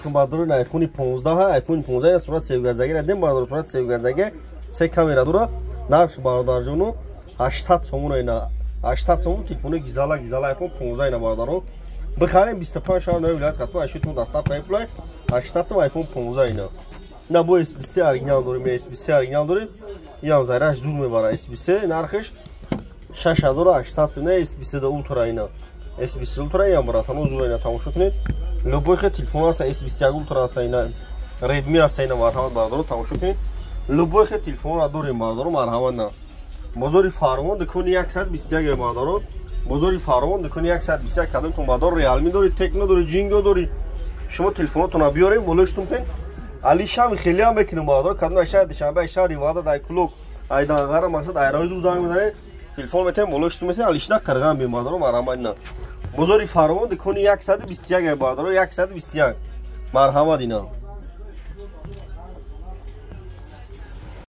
алейкум, бардорон. iPhone 15, iPhone 15 сурат севгаздаги дем, бардор, сурат севгаздаги, се камера дора. Нархш, бародарҷону, 800 сомон ина, 800 сомон. Телефони гизала гизала iPhone 15 ина, бародаро, бихарем. 25 шаҳр нави вилоят хатма ашитон доставка пулай. 800 сом iPhone 15 ина. Ина бо S23 оригинал дорем, S23 оригинал дорем. Иам зараш зуд мебара. S23 нархш 6800 сом, не, S22 Ultra ина. S23 Ultra иам, братано, зуд ина, тамошо кунед. Любой хе телефон аст, S21 Ultra аст ина, Redmi аст ина, марҳамат, бародаро, тамошо кунед. Любой хе телефонро дорем, бародаро, марҳамат на. Бозори Фарвон, дукони 121, бародаро. Бозори Фарвон, дукони 121. Кадомтон бадор Realme дори, Tecno дори, Jingo дори. Шумо телефонотонро биёрем, болоштон пен. Алишам хеле ҳам мекунем, бародаро. Кадом шаҳр, Душанбе, шаҳри Ваҳдат, ай Кулоб, ай Данғара, мақсад айрои ду занг мезанед, телефон метаем, болоштон метаем, алишна қирған бем, бародаро, марҳамат на. Бозори Фарвон, дукони 121, бародаро, 121. Марҳамат ина.